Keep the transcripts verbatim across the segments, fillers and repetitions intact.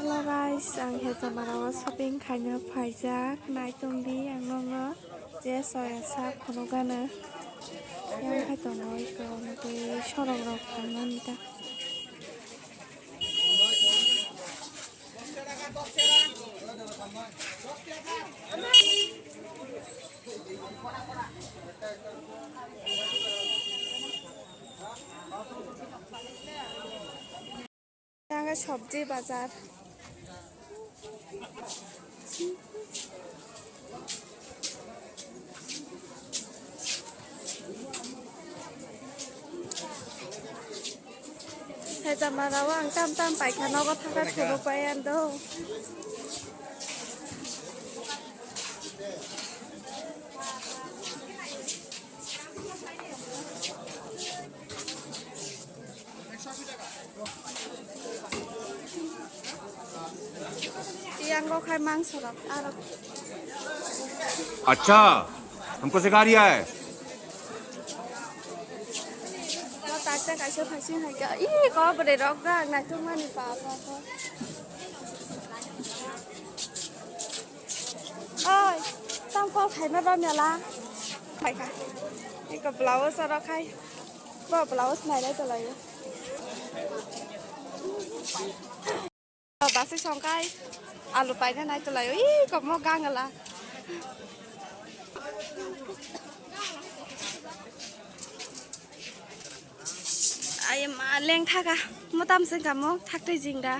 Hello guys, ang Hejamarao shopping khaina phaijak. Naitongdi ang nokno je soya sak phunukgano. Yang hai tongo iko tei sorok rok tangmani ta. Tanga sabji bazar. Hejamarao ang tam tam paikha nogo thangkha thunuk bai ang do. Yang rok hai mangso rok aro. अच्छा, हमको सिखा रिया है। Mo taksa kaisa phaising hai ka. Ih, ko bwrwi rok da, ang naithok mani pa, pa, pa. Oi, tam kok khaima ba mela. Khai kha. Iko blouse oro khai. Bo blouse nai nai tolai. Basi songkai alu paina nai tolai. Ih, komo gangala. Ai ma leng thaka. Mo tam sing kamo thak tei jingda.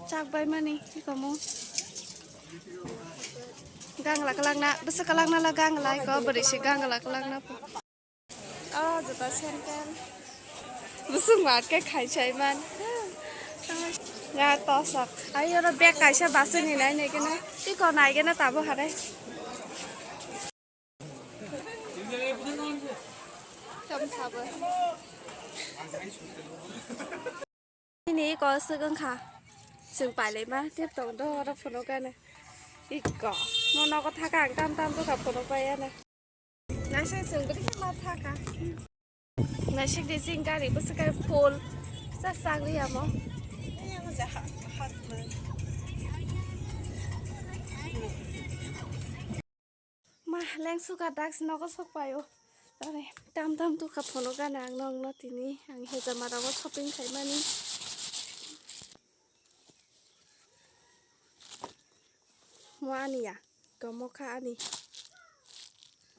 Chak bai mani komo. Gangla kalangna, bwsa kalangna la gangla ko bwrwi se gangla kalangna. Oh, juta sandal. Busung mat ke khai chai man. Nga tosak. Ai oro bag kaisa basing ni nai nai kena. Ti ko nai kena tabo hare. Tam sabo. Nini iko swk wngkha. Chwng pailai ma tep tong do oro phunuk gana. Iko. Mo nogo thaka ang tam tam bwkha phunuk bai yana. Naising chwng bwrwi khe ma thaka. Naising di jing gari bwswk kai full. Sa sagri amo. Ma leng suka dak nogo sok paio. Tare tam tam tu kha phunuk gana ang nokno tini ang Hejamarao shopping khaimani. Mo ani ya, ko mo kha ani.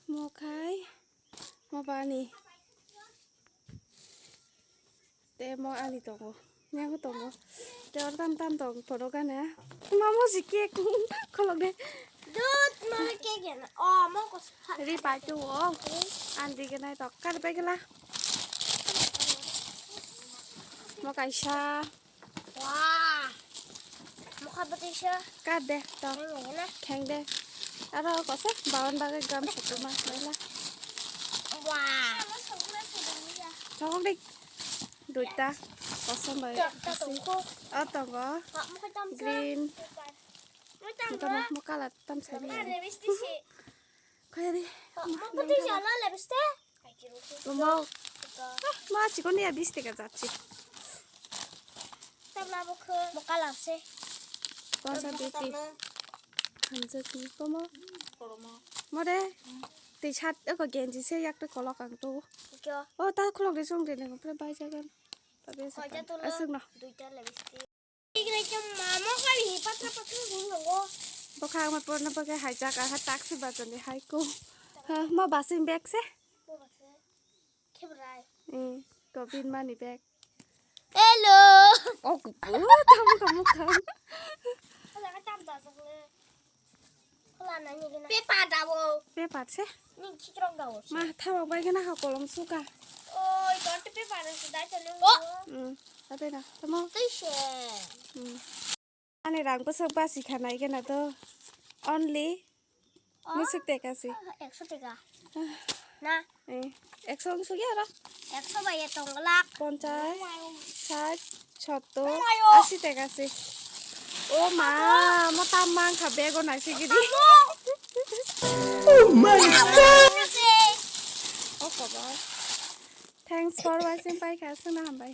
Mo khai, mo ba ani. Te mo ani tongo, nyago tongo. Te or tam tam tong poro gana. Ma mo si cake kholok de. Dut, mo cake ya na. Oh, mo ko sa. Ri pai tu o. Andi ke nai tok kar pai gela. Mo kaisa. Wah. Mokha bwtwi se. Kar de, to. Ang nai na. Kheng de. Aro kosok bawan bagwi gam sotuma naila. Wah. Sokok de. Duita. Kosom bai. Ta, ta tongkho. O tongo. Ha, mokha tam sa. Green. Mokha tam sa. Mokha, mokha la tam sa. Mokha le bisti si. Kaya di. Mokha bwtwi jala le bisti. Omo. Ah, ma chikon ya bis taka jatsi. Tabla bokho. Mo kalar se. Konsa biti. Hamjak ni komo. More. Tei sat eko genji se yak tei kolok ang to. Kyo. O ta kolok de song de ne pre bai jagan. Tabe sa. Asuk na. Duita le bisti. Bokha ang porna bagwi hai jaga ha taksi bachani hai ko. Ha, ma basing bag se? Eh, ko bin mani bag. Hello. Oh, kupu, tamu kamu kan. Pepa dawo. Pepa se? Ni chikrok dawo. Ma, thawa bai gana ha kolom suka. Oi, tonte pepa ni sudai tole. Oh. Hmm, ate na, tamo. Tui se. Hmm. Ani rang bwswk basi khanai gana to. Only. Oh. Bwswk teka si. Ekso teka. Na. Eh, ekso wng sugya oro? Ekso bai ya tong glak. Ponchas, sat, sottor, asi teka si. O ma, mo tam mang kha bego nai si gidi. Oh my God. O kobo. Thanks for watching, pai kha suna hambai.